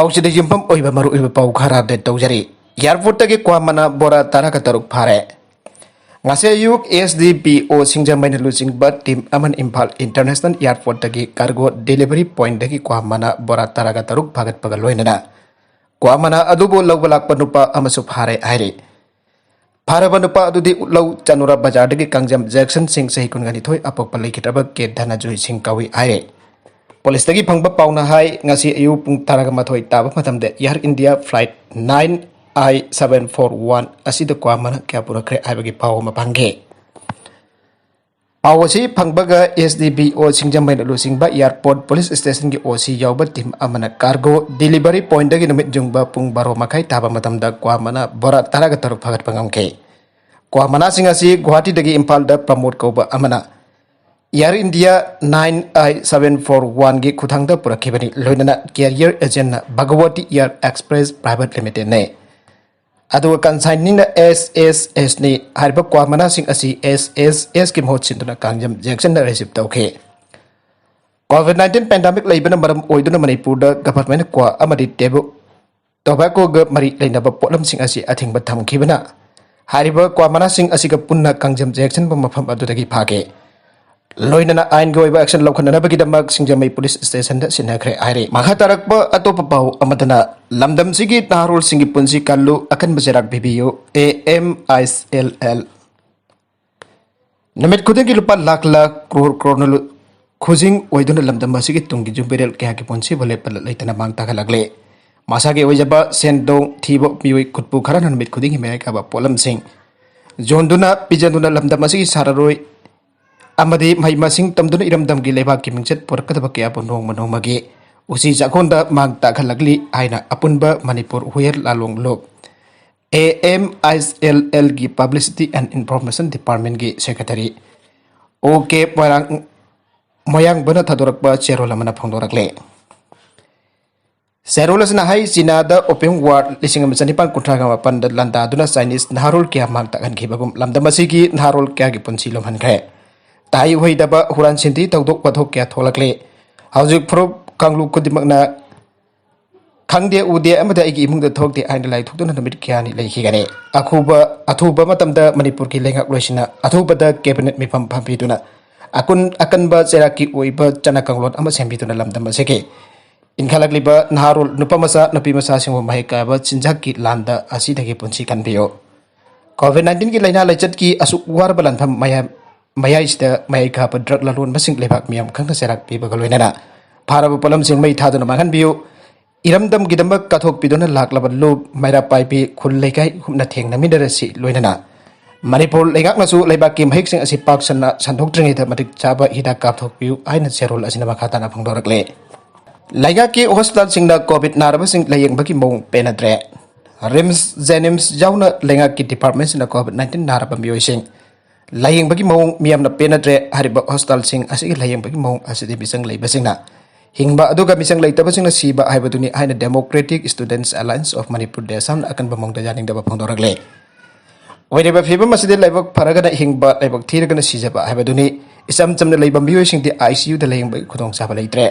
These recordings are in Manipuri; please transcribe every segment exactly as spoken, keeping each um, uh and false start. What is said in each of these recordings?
ꯄꯥꯎꯁꯤꯗ ꯌꯨꯝꯐꯝ ꯑꯣꯏꯕ ꯃꯔꯨꯑꯣꯏꯕ ꯄꯥꯎ ꯈꯔ ꯑꯞꯗꯦꯠ ꯇꯧꯖꯔꯤ꯫ ꯑꯦꯌꯥꯔꯄꯣꯔꯠꯇꯒꯤ ꯀ꯭ꯋꯥ ꯃꯅꯥ ꯕꯣꯔꯥ ꯇꯔꯥꯒ ꯇꯔꯨꯛ ꯐꯥꯔꯦ꯫ ꯉꯁꯤ ꯑꯌꯨꯛ ꯑꯦꯁ ꯗꯤ ꯄꯤ ꯑꯣ ꯁꯤꯡꯖꯃꯩꯅ ꯂꯨꯆꯤꯡꯕ ꯇꯤꯝ ꯑꯃꯅ ꯏꯝꯐꯥꯜ ꯏꯟꯇꯔꯅꯦꯁꯅꯦꯜ ꯑꯦꯌꯥꯔꯄꯣꯔꯠꯇꯒꯤ ꯀꯥꯔꯒꯣ ꯗꯦꯂꯤꯚꯔꯤ ꯄꯣꯏꯟꯠꯇꯒꯤ ꯀ꯭ꯋꯥ ꯃꯅꯥ ꯕꯣꯔꯥ ꯇꯔꯥꯒ ꯇꯔꯨꯛ ꯐꯥꯒꯠꯄꯒ ꯂꯣꯏꯅꯅ ꯀ꯭ꯋꯥ ꯃꯅꯥ ꯑꯗꯨꯕꯨ ꯂꯧꯕ ꯂꯥꯛꯄ ꯅꯨꯄꯥ ꯑꯃꯁꯨ ꯐꯥꯔꯦ ꯍꯥꯏꯔꯤ꯫ ꯐꯥꯔꯕ ꯅꯨꯄꯥ ꯑꯗꯨꯗꯤ ꯎꯠꯂꯧ ꯆꯅꯨꯔꯥ ꯕꯖꯥꯔꯗꯒꯤ ꯀꯥꯡꯖꯝ ꯖꯦꯛꯁꯟ ꯁꯤꯡ, ꯆꯍꯤ ꯀꯨꯟꯒ ꯅꯤꯊꯣꯏ, ꯑꯄꯣꯛꯄ ꯂꯩꯈꯤꯗ꯭ꯔꯕ ꯀꯦ ꯙꯅꯖꯣꯏ ꯁꯤꯡ ꯀꯧꯏ ꯍꯥꯏꯔꯦ꯫ ꯄꯨꯂꯤꯁꯇꯒꯤ ꯐꯪꯕ ꯄꯥꯎꯅ ꯍꯥꯏ, ꯉꯁꯤ ꯑꯌꯨꯛ ꯄꯨꯡ ꯇꯔꯥꯒ ꯃꯥꯊꯣꯏ ꯇꯥꯕ ꯃꯇꯝꯗ ꯑꯦꯌꯥꯔ ꯏꯟꯗꯤꯌꯥ ꯐ꯭ꯂꯥꯏꯠ ꯅꯥꯏꯟ ꯑꯥꯏ ꯁꯚꯦꯟ ꯐꯣꯔ ꯋꯥꯟ ꯑꯁꯤꯗ ꯀ꯭ꯋꯥ ꯃꯅꯥ ꯀꯌꯥ ꯄꯨꯔꯛꯈ꯭ꯔꯦ ꯍꯥꯏꯕꯒꯤ ꯄꯥꯎ ꯑꯃ ꯐꯪꯈꯤ꯫ ꯄꯥꯎ ꯑꯁꯤ ꯐꯪꯕꯒ ꯑꯦꯁ ꯗꯤ ꯄꯤ ꯑꯣ ꯁꯤꯡꯖꯃꯩꯅ ꯂꯨꯆꯤꯡꯕ ꯑꯦꯌꯥꯔꯄꯣꯔꯠ ꯄꯨꯂꯤꯁ ꯁ꯭ꯇꯦꯁꯟꯒꯤ ꯑꯣ ꯁꯤ ꯌꯥꯎꯕ ꯇꯤꯝ ꯑꯃꯅ ꯀꯥꯔꯒꯣ ꯗꯤꯂꯤꯚꯔꯤ ꯄꯣꯏꯟꯠꯇꯒꯤ ꯅꯨꯃꯤꯠ ꯌꯨꯡꯕ ꯄꯨꯡ ꯕꯥꯔꯣ ꯃꯈꯥꯏ ꯇꯥꯕ ꯃꯇꯝꯗ ꯀ꯭ꯋꯥ ꯃꯅꯥ ꯕꯣꯔꯥ ꯇꯔꯥꯒ ꯇꯔꯨꯛ ꯐꯥꯒꯠꯄ ꯉꯝꯈꯤ꯫ ꯀ꯭ꯋꯥ ꯃꯅꯥꯁꯤꯡ ꯑꯁꯤ ꯒꯨꯋꯥꯍꯥꯇꯤꯗꯒꯤ ꯏꯝꯐꯥꯜꯗ ꯄ꯭ꯔꯃꯣꯗ ꯀꯧꯕ ꯑꯃꯅ ꯑꯦꯌꯥꯔ ꯏꯟꯗꯤꯌꯥ ꯅꯥꯏꯟ ꯑꯥꯏ ꯁꯚꯦꯟ ꯐꯣꯔ ꯋꯥꯟꯒꯤ ꯈꯨꯊꯥꯡꯗ ꯄꯨꯔꯛꯈꯤꯕꯅꯤ꯫ ꯂꯣꯏꯅꯅ ꯀꯦꯔꯤꯌꯔ ꯑꯦꯖꯦꯟꯅ ꯚꯒꯋꯇꯤ ꯑꯦꯌꯥꯔ ꯑꯦꯛꯁꯄ꯭ꯔꯦꯁ ꯄ꯭ꯔꯥꯏꯚꯦꯠ ꯂꯤꯃꯤꯇꯦꯗꯅꯤ꯫ ꯑꯗꯨꯒ ꯀꯟꯁꯥꯏꯅꯤꯡꯅ ꯑꯦꯁ ꯑꯦꯁ ꯑꯦꯁꯅꯤ꯫ ꯍꯥꯏꯔꯤꯕ ꯀ꯭ꯋꯥ ꯃꯅꯥꯁꯤꯡ ꯑꯁꯤ ꯑꯦꯁ ꯑꯦꯁ ꯑꯦꯁꯀꯤ ꯃꯍꯨꯠ ꯁꯤꯟꯗꯨꯅ ꯀꯥꯡꯖꯝ ꯖꯦꯛꯁꯟꯅ ꯔꯤꯁꯤꯞ ꯇꯧꯈꯤ꯫ ꯀꯣꯚꯤꯗ ꯅꯥꯏꯟꯇꯤꯟ ꯄꯦꯟꯗꯥꯃꯤꯛ ꯂꯩꯕꯅ ꯃꯔꯝ ꯑꯣꯏꯗꯨꯅ ꯃꯅꯤꯄꯨꯔꯗ ꯒꯚꯔꯟꯃꯦꯟꯠ ꯀ꯭ꯋꯥ ꯑꯃꯗꯤ ꯇꯦꯕꯨ-, ꯇꯣꯕꯥꯀꯣꯒ ꯃꯔꯤ ꯂꯩꯅꯕ ꯄꯣꯠꯂꯝꯁꯤꯡ ꯑꯁꯤ ꯑꯊꯤꯡꯕ ꯊꯝꯈꯤꯕꯅ ꯍꯥꯏꯔꯤꯕ ꯀ꯭ꯋꯥ ꯃꯅꯥꯁꯤꯡ ꯑꯁꯤꯒ ꯄꯨꯟꯅ ꯀꯥꯡꯖꯝ ꯖꯦꯛꯁꯟꯕ ꯃꯐꯝ ꯑꯗꯨꯗꯒꯤ ꯐꯥꯈꯤ꯫ ꯂꯣꯏꯅꯅ ꯑꯥꯏꯟꯒꯤ ꯑꯣꯏꯕ ꯑꯦꯛꯁꯟ ꯂꯧꯈꯠꯅꯅꯕꯒꯤꯗꯃꯛ ꯁꯤꯡꯖꯃꯩ ꯄꯨꯂꯤꯁ ꯁ꯭ꯇꯦꯁꯟꯗ ꯁꯤꯟꯅꯈ꯭ꯔꯦ ꯍꯥꯏꯔꯤ꯫ ꯃꯈꯥ ꯇꯥꯔꯛꯄ ꯑꯇꯣꯞꯄ ꯄꯥꯎ ꯑꯃꯗꯅ ꯂꯝꯗꯝꯁꯤꯒꯤ ꯅꯍꯥꯔꯣꯜꯁꯤꯡꯒꯤ ꯄꯨꯟꯁꯤ ꯀꯜꯂꯨ, ꯑꯀꯟꯕ ꯆꯩꯔꯥꯛ ꯄꯤꯕꯤꯌꯨ, A M I L L. ꯅꯨꯃꯤꯠ ꯈꯨꯗꯤꯡꯒꯤ ꯂꯨꯄꯥ ꯂꯥꯈ ꯂꯥꯈ, ꯀ꯭ꯔꯣꯔ ꯀ꯭ꯔꯣꯔꯅ ꯂꯨ-, ꯈꯨꯖꯤꯡ ꯑꯣꯏꯗꯨꯅ ꯂꯝꯗꯝ ꯑꯁꯤꯒꯤ ꯇꯨꯡꯒꯤ ꯌꯨꯝꯕꯤꯔꯦꯜ ꯀꯌꯥꯒꯤ ꯄꯨꯟꯁꯤꯕꯨ ꯂꯦꯞꯄ ꯂꯩꯇꯅ ꯃꯥꯡ ꯇꯥꯛꯍꯜꯂꯛꯂꯦ꯫ ꯃꯁꯥꯒꯤ ꯑꯣꯏꯖꯕ ꯁꯦꯟꯗꯣꯡ ꯊꯤꯕ ꯃꯤꯑꯣꯏ ꯈꯨꯠꯄꯨ ꯈꯔꯅ ꯅꯨꯃꯤꯠ ꯈꯨꯗꯤꯡꯒꯤ ꯃꯌꯥꯏ ꯀꯥꯕ ꯄꯣꯠꯂꯝꯁꯤꯡ ꯌꯣꯟꯗꯨꯅ ꯄꯤꯖꯗꯨꯅ ꯂꯝꯗꯝ ꯑꯁꯤꯒꯤ ꯁꯥꯟꯅꯔꯣꯏ ꯑꯃꯗꯤ ꯃꯍꯩ ꯃꯁꯤꯡ ꯇꯝꯗꯨꯅ ꯏꯔꯝꯗꯝꯒꯤ ꯂꯩꯕꯥꯛꯀꯤ ꯃꯤꯡꯆꯠ ꯄꯨꯔꯛꯀꯗꯕ ꯀꯌꯥꯕꯨ ꯅꯣꯡꯃ ꯅꯣꯡꯃꯒꯤ ꯎꯆꯤ ꯆꯥꯛꯈꯣꯟꯗ ꯃꯥꯡ ꯇꯥꯛꯍꯜꯂꯛꯂꯤ ꯍꯥꯏꯅ ꯑꯄꯨꯟꯕ ꯃꯅꯤꯄꯨꯔ ꯍꯨꯏꯌꯦꯟ ꯂꯥꯂꯣꯡ ꯂꯨꯞ, A M I L algae Publicity and Information Departmentꯀꯤ Secretary ꯑꯣ ꯀꯦ ꯃꯣꯏꯔꯥꯡ-, ꯃꯣꯌꯥꯡꯕꯅ ꯊꯥꯗꯣꯔꯛꯄ ꯆꯦꯔꯣꯜ ꯑꯃꯅ ꯐꯣꯡꯗꯣꯔꯛꯂꯦ꯫ ꯆꯦꯔꯣꯜ ꯑꯁꯤꯅ ꯍꯥꯏ, ꯆꯤꯅꯥꯗ Opium War ꯂꯤꯁꯤꯡ ꯑꯃ ꯆꯅꯤꯄꯥꯟ ꯀꯨꯟꯊ꯭ꯔꯥꯒ ꯃꯥꯄꯟꯗ ꯂꯥꯟꯗꯥꯗꯨꯅ Chinese ꯅꯍꯥꯔꯣꯜ ꯀꯌꯥ ꯃꯥꯡ ꯇꯥꯛꯍꯟꯈꯤꯕꯒꯨꯝ ꯂꯝꯗꯝ ꯑꯁꯤꯒꯤ ꯅꯍꯥꯔꯣꯜ ꯀꯌꯥꯒꯤ ꯄꯨꯟꯁꯤ ꯂꯣꯝꯍꯟꯈ꯭ꯔꯦ꯫ ꯇꯥꯍꯩ ꯎꯍꯩꯗꯕ ꯍꯨꯔꯥꯟ ꯁꯤꯟꯊꯤ ꯊꯧꯗꯣꯛ ꯋꯥꯊꯣꯛ ꯀꯌꯥ ꯊꯣꯛꯂꯛꯂꯦ꯫ ꯍꯧꯖꯤꯛ ꯐꯨꯔꯨꯞ ꯀꯥꯡꯂꯨꯞ ꯈꯨꯗꯤꯡꯃꯛꯅ ꯈꯪꯗꯦ, ꯎꯗꯦ ꯑꯃꯗꯤ ꯑꯩꯒꯤ ꯏꯃꯨꯡꯗ ꯊꯣꯛꯇꯦ ꯍꯥꯏꯅ ꯂꯥꯏ ꯊꯣꯛꯇꯨꯅ ꯅꯨꯃꯤꯠ ꯀꯌꯥꯅꯤ ꯂꯩꯈꯤꯒꯅꯤ꯫ ꯑꯊꯨꯕ ꯑꯊꯨꯕ ꯃꯇꯝꯗ ꯃꯅꯤꯄꯨꯔꯒꯤ ꯂꯩꯉꯥꯛꯂꯣꯏꯁꯤꯅ ꯑꯊꯨꯕꯗ ꯀꯦꯕꯤꯅꯦꯠ ꯃꯤꯐꯝ ꯐꯝꯕꯤꯗꯨꯅ ꯑꯀꯨꯟ ꯑꯀꯟꯕ ꯆꯩꯔꯥꯛꯀꯤ ꯑꯣꯏꯕ ꯆꯠꯅ ꯀꯥꯡꯂꯣꯟ ꯑꯃ ꯁꯦꯝꯕꯤꯗꯨꯅ ꯂꯝꯗꯝ ꯑꯁꯤꯒꯤ ꯏꯟꯈꯠꯂꯛꯂꯤꯕ ꯅꯍꯥꯔꯣꯜ ꯅꯨꯄꯥ ꯃꯆꯥ ꯅꯨꯄꯤ ꯃꯆꯥꯁꯤꯡꯕꯨ ꯃꯍꯩ ꯀꯥꯕ ꯆꯤꯟꯖꯥꯛꯀꯤ ꯂꯥꯟꯗ ꯑꯁꯤꯗꯒꯤ ꯄꯨꯟꯁꯤ ꯀꯟꯕꯤꯌꯨ꯫ ꯀꯣꯚꯤꯗ ꯅꯥꯏꯟꯇꯤꯟꯒꯤ ꯂꯥꯏꯅꯥ ꯂꯥꯏꯆꯠꯀꯤ ꯑꯁꯨꯛ ꯋꯥꯔꯕ ꯂꯥꯟꯐꯝ ꯃꯌꯥꯝ ꯃꯌꯥꯏꯁꯤꯗ ꯃꯍꯩ ꯀꯥꯕ ꯗ꯭ꯔꯒ ꯂꯂꯣꯟꯕꯁꯤꯡ ꯂꯩꯕꯥꯛ ꯃꯤꯌꯥꯝ ꯈꯪꯅ ꯆꯩꯔꯥꯛ ꯄꯤꯕꯒ ꯂꯣꯏꯅꯅ ꯐꯥꯔꯕ ꯄꯣꯠꯂꯝꯁꯤꯡ ꯃꯩ ꯊꯥꯗꯨꯅ ꯃꯥꯡꯍꯟꯕꯤꯌꯨ꯫ ꯏꯔꯝꯗꯝꯒꯤꯗꯃꯛ ꯀꯠꯊꯣꯛꯄꯤꯗꯨꯅ ꯂꯥꯛꯂꯕ ꯂꯨꯞ ꯃꯩꯔꯥ ꯄꯥꯏꯕꯤ ꯈꯨꯜ ꯂꯩꯀꯥꯏ ꯍꯨꯞꯅ ꯊꯦꯡꯅꯃꯤꯟꯅꯔꯁꯤ꯫ ꯂꯣꯏꯅꯅ ꯃꯅꯤꯄꯨꯔ ꯂꯩꯉꯥꯛꯅꯁꯨ ꯂꯩꯕꯥꯛꯀꯤ ꯃꯍꯤꯛꯁꯤꯡ ꯑꯁꯤ ꯄꯥꯛ ꯁꯟꯅ ꯁꯟꯗꯣꯛꯇ꯭ꯔꯤꯉꯩꯗ ꯃꯇꯤꯛ ꯆꯥꯕ ꯍꯤꯗꯥꯛ ꯀꯥꯞꯊꯣꯛꯄꯤꯌꯨ ꯍꯥꯏꯅ ꯆꯦꯔꯣꯜ ꯑꯁꯤꯅ ꯃꯈꯥ ꯇꯥꯅ ꯐꯣꯡꯗꯣꯔꯛꯂꯤ꯫ ꯂꯩꯉꯥꯛꯀꯤ ꯍꯣꯁꯄꯤꯇꯥꯜꯁꯤꯡꯅ ꯀꯣꯚꯤꯗ ꯅꯥꯔꯕꯁꯤꯡ ꯂꯥꯌꯦꯡꯕꯒꯤ ꯃꯑꯣꯡ ꯄꯦꯟꯅꯗ꯭ꯔꯦ꯫ ꯔꯤꯝꯁ, ꯖꯦꯅꯤꯝꯁ ꯌꯥꯎꯅ ꯂꯩꯉꯥꯛꯀꯤ ꯗꯤꯄꯥꯔꯠꯃꯦꯟꯁꯤꯡꯅ ꯀꯣꯚꯤꯗ ꯅꯥꯏꯟꯇꯤꯟ ꯅꯥꯔꯕ ꯃꯤꯑꯣꯏꯁꯤꯡ ꯂꯥꯌꯦꯡꯕꯒꯤ ꯃꯑꯣꯡ ꯃꯤꯌꯥꯝꯅ ꯄꯦꯟꯅꯗ꯭ꯔꯦ꯫ ꯍꯥꯏꯔꯤꯕ ꯍꯣꯁꯄꯤꯇꯥꯜꯁꯤꯡ ꯑꯁꯤꯒꯤ ꯂꯥꯌꯦꯡꯕꯒꯤ ꯃꯑꯣꯡ ꯑꯁꯤꯗꯤ ꯃꯤꯆꯪ ꯂꯩꯕꯁꯤꯡꯅ ꯍꯤꯡꯕ ꯑꯗꯨꯒ ꯃꯤꯆꯪ ꯂꯩꯇꯕꯁꯤꯡꯅ ꯁꯤꯕ ꯍꯥꯏꯕꯗꯨꯅꯤ ꯍꯥꯏꯅ Democratic Students Alliance of Manipur, ꯗꯦꯁꯥꯝꯅ ꯑꯀꯟꯕ ꯃꯑꯣꯡꯗ ꯌꯥꯅꯤꯡꯗꯕ ꯐꯣꯡꯗꯣꯔꯛꯂꯦ꯫ ꯑꯣꯏꯔꯤꯕ ꯐꯤꯕꯝ ꯑꯁꯤꯗ ꯂꯥꯏꯕꯛ ꯐꯔꯒꯅ ꯍꯤꯡꯕ, ꯂꯥꯏꯕꯛ ꯊꯤꯔꯒꯅ ꯁꯤꯖꯕ ꯍꯥꯏꯕꯗꯨꯅꯤ꯫ ꯏꯆꯝ ꯆꯝꯅ ꯂꯩꯕ ꯃꯤꯑꯣꯏꯁꯤꯡꯗꯤ ꯑꯥꯏ ꯁꯤ ꯌꯨꯗ ꯂꯥꯌꯦꯡꯕꯒꯤ ꯈꯨꯗꯣꯡꯆꯥꯕ ꯂꯩꯇ꯭ꯔꯦ꯫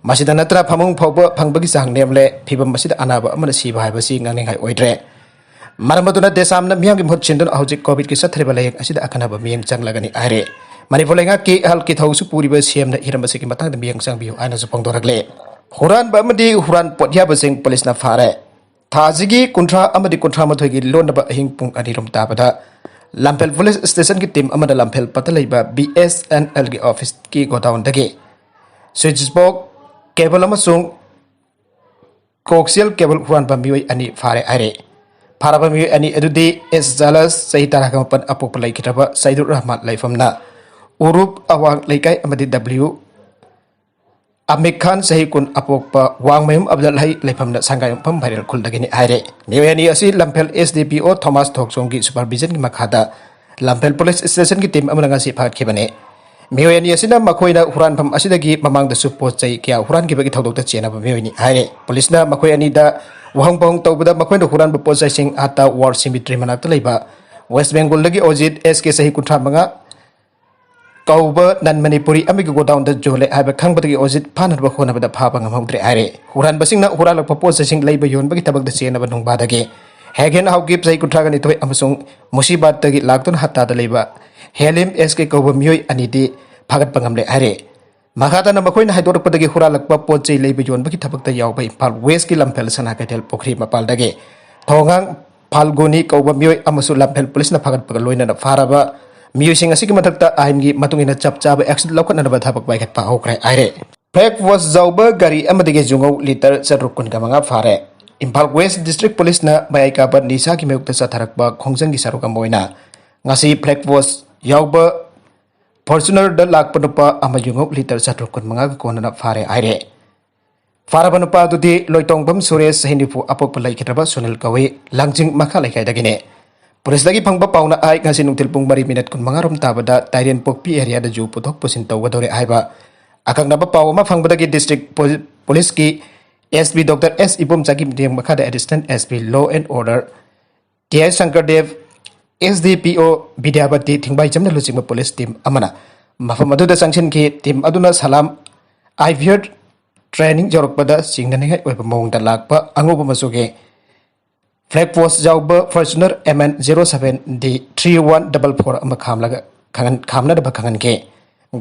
ꯃꯁꯤꯗ ꯅꯠꯇꯅ ꯐꯃꯨꯡ ꯐꯥꯎꯕ ꯐꯪꯕꯒꯤ ꯆꯥꯡ ꯅꯦꯝꯂꯦ꯫ ꯐꯤꯕꯝ ꯑꯁꯤꯗ ꯑꯅꯥꯕ ꯑꯃꯅ ꯁꯤꯕ ꯍꯥꯏꯕꯁꯤ ꯉꯥꯡꯅꯤꯡꯉꯥꯏ ꯑꯣꯏꯗ꯭ꯔꯦ꯫ ꯃꯔꯝ ꯑꯗꯨꯅ ꯗꯦꯁꯥꯝꯅ ꯃꯤꯌꯥꯝꯒꯤ ꯃꯍꯨꯠ ꯁꯤꯟꯗꯨꯅ ꯍꯧꯖꯤꯛ ꯀꯣꯚꯤꯗꯀꯤ ꯆꯠꯊꯔꯤꯕ ꯂꯥꯌꯦꯡ ꯑꯁꯤꯗ ꯑꯀꯟꯅꯕ ꯃꯤꯠꯌꯦꯡ ꯆꯪꯂꯒꯅꯤ ꯍꯥꯏꯔꯦ꯫ ꯃꯅꯤꯄꯨꯔ ꯂꯩꯉꯥꯛꯀꯤ ꯍꯦꯜꯊꯀꯤ ꯊꯧꯁꯨ ꯄꯨꯔꯤꯕ ꯁꯤ ꯑꯦꯝꯅ ꯍꯤꯔꯝ ꯑꯁꯤꯒꯤ ꯃꯇꯥꯡꯗ ꯃꯤꯠꯌꯦꯡ ꯆꯪꯕꯤꯌꯨ ꯍꯥꯏꯅꯁꯨ ꯐꯣꯡꯗꯣꯔꯛꯂꯦ꯫ ꯍꯨꯔꯥꯟꯕ ꯑꯃꯗꯤ ꯍꯨꯔꯥꯟ ꯄꯣꯠ ꯌꯥꯕꯁꯤꯡ ꯄꯨꯂꯤꯁꯅ ꯐꯥꯔꯦ꯫ ꯊꯥ ꯑꯁꯤꯒꯤ ꯀꯨꯟꯊ꯭ꯔꯥ ꯑꯃꯗꯤ ꯀꯨꯟꯊ꯭ꯔꯥ ꯃꯥꯊꯣꯏꯒꯤ ꯂꯣꯟꯅꯕ ꯑꯍꯤꯡ ꯄꯨꯡ ꯑꯅꯤꯔꯣꯝ ꯇꯥꯕꯗ ꯂꯝꯐꯦꯜ ꯄꯨꯂꯤꯁ ꯁ꯭ꯇꯦꯁꯟꯒꯤ ꯇꯤꯝ ꯑꯃꯅ ꯂꯝꯐꯦꯜ ꯄꯠꯇ ꯂꯩꯕ ꯕꯤ ꯑꯦꯁ ꯑꯦꯟ ꯑꯦꯜꯒꯤ ꯑꯣꯐꯤꯁꯀꯤ ꯒꯣꯗꯥꯎꯟꯗꯒꯤ ꯁ꯭ꯋꯤꯆ ꯕꯣꯛꯁ, ꯀꯦꯕꯜ ꯑꯃꯁꯨꯡ ꯀꯣꯛꯁꯤꯌꯦꯜ ꯀꯦꯕꯜ ꯍꯨꯔꯥꯟꯕ ꯃꯤꯑꯣꯏ ꯑꯅꯤ ꯐꯥꯔꯦ ꯍꯥꯏꯔꯦ꯫ ꯐꯥꯔꯕ ꯃꯤꯑꯣꯏ ꯑꯅꯤ ꯑꯗꯨꯗꯤ ꯑꯦꯁ ꯖꯥꯂꯁ, ꯆꯍꯤ ꯇꯔꯥꯒ ꯃꯥꯄꯟ, ꯑꯄꯣꯛꯄ ꯂꯩꯈꯤꯗ꯭ꯔꯕ ꯁꯩꯗꯨꯔ ꯔꯍꯃꯥꯟ, ꯂꯩꯐꯝꯅ ꯎꯔꯨꯞ ꯑꯋꯥꯡ ꯂꯩꯀꯥꯏ, ꯑꯃꯗꯤ ꯗꯕ꯭ꯂꯤꯎ ꯑꯃꯤꯔ ꯈꯥꯟ, ꯆꯍꯤ ꯀꯨꯟ, ꯑꯄꯣꯛꯄ ꯋꯥꯡꯃꯌꯨꯝ ꯑꯕꯗꯜꯍꯩ, ꯂꯩꯐꯝꯅ ꯁꯪꯒꯥꯏꯌꯨꯝꯐꯝ ꯐꯩꯔꯦꯜ ꯈꯨꯜꯗꯒꯤꯅꯤ ꯍꯥꯏꯔꯦ꯫ ꯃꯤꯑꯣꯏ ꯑꯅꯤ ꯑꯁꯤ ꯂꯝꯐꯦꯜ ꯑꯦꯁ ꯗꯤ ꯄꯤ ꯑꯣ ꯊꯣꯃꯥꯁ ꯊꯣꯛꯆꯣꯝꯒꯤ ꯁꯨꯄꯔꯚꯤꯖꯟꯒꯤ ꯃꯈꯥꯗ ꯂꯝꯐꯦꯜ ꯄꯨꯂꯤꯁ ꯁ꯭ꯇꯦꯁꯟꯒꯤ ꯇꯤꯝ ꯑꯃꯅ ꯉꯁꯤ ꯐꯥꯒꯠꯈꯤꯕꯅꯤ꯫ ꯃꯤꯑꯣꯏ ꯑꯅꯤ ꯑꯁꯤꯅ ꯃꯈꯣꯏꯅ ꯍꯨꯔꯥꯟꯐꯝ ꯑꯁꯤꯗꯒꯤ ꯃꯃꯥꯡꯗꯁꯨ ꯄꯣꯠ ꯆꯩ ꯀꯌꯥ ꯍꯨꯔꯥꯟꯈꯤꯕꯒꯤ ꯊꯧꯗꯣꯛꯇ ꯆꯦꯟꯅꯕ ꯃꯤꯑꯣꯏꯅꯤ ꯍꯥꯏꯔꯦ꯫ ꯄꯨꯂꯤꯁꯅ ꯃꯈꯣꯏ ꯑꯅꯤꯗ ꯋꯥꯍꯪ ꯄꯥꯎꯍꯪ ꯇꯧꯕꯗ ꯃꯈꯣꯏꯅ ꯍꯨꯔꯥꯟꯕ ꯄꯣꯠ ꯆꯩꯁꯤꯡ ꯍꯠꯇꯥ ꯋꯥꯔ ꯁꯤꯃꯤꯇ꯭ꯔꯤ ꯃꯅꯥꯛꯇ ꯂꯩꯕ ꯋꯦꯁ ꯕꯦꯡꯒꯣꯜꯗꯒꯤ ꯑꯣꯖꯤꯠ ꯑꯦꯁ ꯀꯦ, ꯆꯍꯤ ꯀꯨꯟꯊ꯭ꯔꯥ ꯃꯉꯥ, ꯀꯧꯕ ꯅꯟ ꯃꯅꯤꯄꯨꯔꯤ ꯑꯃꯒꯤ ꯒꯣꯗꯥꯎꯟꯗ ꯌꯣꯜꯂꯦ ꯍꯥꯏꯕ ꯈꯪꯕꯗꯒꯤ ꯑꯣꯖꯤꯠ ꯐꯥꯅꯅꯕ ꯍꯣꯠꯅꯕꯗ ꯐꯥꯕ ꯉꯝꯍꯧꯗ꯭ꯔꯦ ꯍꯥꯏꯔꯦ꯫ ꯍꯨꯔꯥꯟꯕꯁꯤꯡꯅ ꯍꯨꯔꯥꯜꯂꯛꯄ ꯄꯣꯠ ꯆꯩꯁꯤꯡ ꯂꯩꯕ ꯌꯣꯟꯕꯒꯤ ꯊꯕꯛꯇ ꯆꯦꯟꯅꯕ ꯅꯨꯡꯕꯥꯗꯒꯤ ꯍꯦꯒꯦꯟ ꯍꯥꯎꯀꯤꯞ ꯆꯍꯤ ꯀꯨꯟꯊ꯭ꯔꯥꯒ ꯅꯤꯊꯣꯏ ꯑꯃꯁꯨꯡ ꯃꯨꯁꯤꯕꯥꯠꯇꯒꯤ ꯂꯥꯛꯇꯨꯅ ꯍꯠꯇꯥꯗ ꯂꯩꯕ ꯍꯦꯂꯤꯝ ꯑꯦꯁ ꯀꯦ ꯀꯧꯕ ꯃꯤꯑꯣꯏ ꯑꯅꯤꯗꯤ ꯐꯥꯒꯠꯄ ꯉꯝꯂꯦ ꯍꯥꯏꯔꯦ꯫ ꯃꯈꯥ ꯇꯥꯅ ꯃꯈꯣꯏꯅ ꯍꯥꯏꯗꯣꯔꯛꯄꯗꯒꯤ ꯍꯨꯔꯥꯜꯂꯛꯄ ꯄꯣꯠ ꯆꯩ ꯂꯩꯕ ꯌꯣꯟꯕꯒꯤ ꯊꯕꯛꯇ ꯌꯥꯎꯕ ꯏꯝꯐꯥꯜ ꯋꯦꯁꯀꯤ ꯂꯝꯐꯦꯜ ꯁꯅꯥ ꯀꯩꯊꯦꯜ ꯄꯨꯈ꯭ꯔꯤ ꯃꯄꯥꯜꯗꯒꯤ ꯊꯣꯡꯒꯥꯡ ꯐꯥꯜꯒꯨꯅꯤ ꯀꯧꯕ ꯃꯤꯑꯣꯏ ꯑꯃꯁꯨ ꯂꯝꯐꯦꯜ ꯄꯨꯂꯤꯁꯅ ꯐꯥꯒꯠꯄꯒ ꯂꯣꯏꯅꯅ ꯐꯥꯔꯕ ꯃꯤꯑꯣꯏꯁꯤꯡ ꯑꯁꯤꯒꯤ ꯃꯊꯛꯇ ꯑꯥꯏꯟꯒꯤ ꯃꯇꯨꯡ ꯏꯟꯅ ꯆꯞ ꯆꯥꯕ action ꯂꯧꯈꯠꯅꯅꯕ ꯊꯕꯛ ꯄꯥꯏꯈꯠꯄ ꯍꯧꯈ꯭ꯔꯦ ꯍꯥꯏꯔꯦ꯫ Black Wash ꯌꯥꯎꯕ ꯒꯥꯔꯤ ꯑꯃꯗꯒꯤ ꯌꯨꯉꯧ ꯂꯤꯇꯔ ꯆꯥꯇ꯭ꯔꯨꯛ ꯀꯨꯟꯒ ꯃꯉꯥ ꯐꯥꯔꯦ꯫ ꯏꯝꯐꯥꯜ ꯋꯦꯁ ꯗꯤꯁꯇ꯭ꯔꯤꯛ ꯄꯨꯂꯤꯁꯅ ꯃꯌꯥꯏ ꯀꯥꯕ ꯅꯤꯁꯥꯒꯤ ꯃꯥꯌꯣꯛꯇ ꯆꯠꯊꯔꯛꯄ ꯈꯣꯡꯖꯪꯒꯤ ꯁꯔꯨꯛ ꯑꯃ ꯑꯣꯏꯅ ꯉꯁꯤ Black Wash ꯌꯥꯎꯕ ꯐꯣꯔꯆꯨꯅꯔꯗ ꯂꯥꯛꯄ ꯅꯨꯄꯥ ꯑꯃ ꯌꯨꯉꯧ ꯂꯤꯇꯔ ꯆꯥꯇ꯭ꯔꯨꯛ ꯀꯨꯟꯃꯉꯥꯒ ꯀꯣꯟꯅꯅ ꯐꯥꯔꯦ ꯍꯥꯏꯔꯦ꯫ ꯐꯥꯔꯕ ꯅꯨꯄꯥ ꯑꯗꯨꯗꯤ ꯂꯣꯏꯇꯣꯡꯕꯝ ꯁꯨꯔꯦꯁ, ꯆꯍꯤ ꯅꯤꯐꯨ, ꯑꯄꯣꯛꯄ ꯂꯩꯈꯤꯗ꯭ꯔꯕ ꯁꯨꯅꯤꯜ ꯀꯧꯏ, ꯂꯥꯡꯖꯤꯡ ꯃꯈꯥ ꯂꯩꯀꯥꯏꯗꯒꯤꯅꯦ꯫ ꯄꯨꯂꯤꯁꯇꯒꯤ ꯐꯪꯕ ꯄꯥꯎꯅ ꯍꯥꯏ, ꯉꯁꯤ ꯅꯨꯡꯊꯤꯜ ꯄꯨꯡ ꯃꯔꯤ ꯃꯤꯅꯠ ꯀꯨꯟꯃꯉꯥ ꯔꯣꯝ ꯇꯥꯕꯗ ꯇꯥꯏꯔꯦꯟꯄꯣꯛꯄꯤ ꯑꯦꯔꯤꯌꯥꯗ ꯌꯨ ꯄꯨꯊꯣꯛ ꯄꯨꯁꯤꯟ ꯇꯧꯒꯗꯧꯔꯦ ꯍꯥꯏꯕ ꯑꯀꯛꯅꯕ ꯄꯥꯎ ꯑꯃ ꯐꯪꯕꯗꯒꯤ ꯗꯤꯁꯇ꯭ꯔꯤꯛ ꯄꯨ-, ꯄꯨꯂꯤꯁꯀꯤ SP Doctor S ꯏꯕꯣꯝꯆꯥꯒꯤ ꯃꯤꯠꯌꯦꯡ ꯃꯈꯥꯗ Assistant SP Law and Order T I ꯁꯪꯀꯔꯗꯦꯕ, SDPO Bidyapati ꯊꯤꯡꯕꯥꯏꯆꯝꯅ ꯂꯨꯆꯤꯡꯕ ꯄꯨꯂꯤꯁ ꯇꯤꯝ ꯑꯃꯅ ꯃꯐꯝ ꯑꯗꯨꯗ ꯆꯪꯁꯤꯟꯈꯤ꯫ ꯇꯤꯝ ꯑꯗꯨꯅ ꯁꯂꯥꯝ IVR training ꯌꯧꯔꯛꯄꯗ ꯆꯤꯡꯅꯅꯤꯡꯉꯥꯏ ꯑꯣꯏꯕ ꯃꯑꯣꯡꯗ ꯂꯥꯛꯄ ꯑꯉꯧꯕ ꯃꯆꯨꯒꯤ Black Wash ꯌꯥꯎꯕ Fortuner MN zero seven D three one double four ꯑꯃ ꯈꯥꯝꯂꯒ ꯈꯪꯍꯟ-, ꯈꯥꯝꯅꯅꯕ ꯈꯪꯍꯟꯈꯤ꯫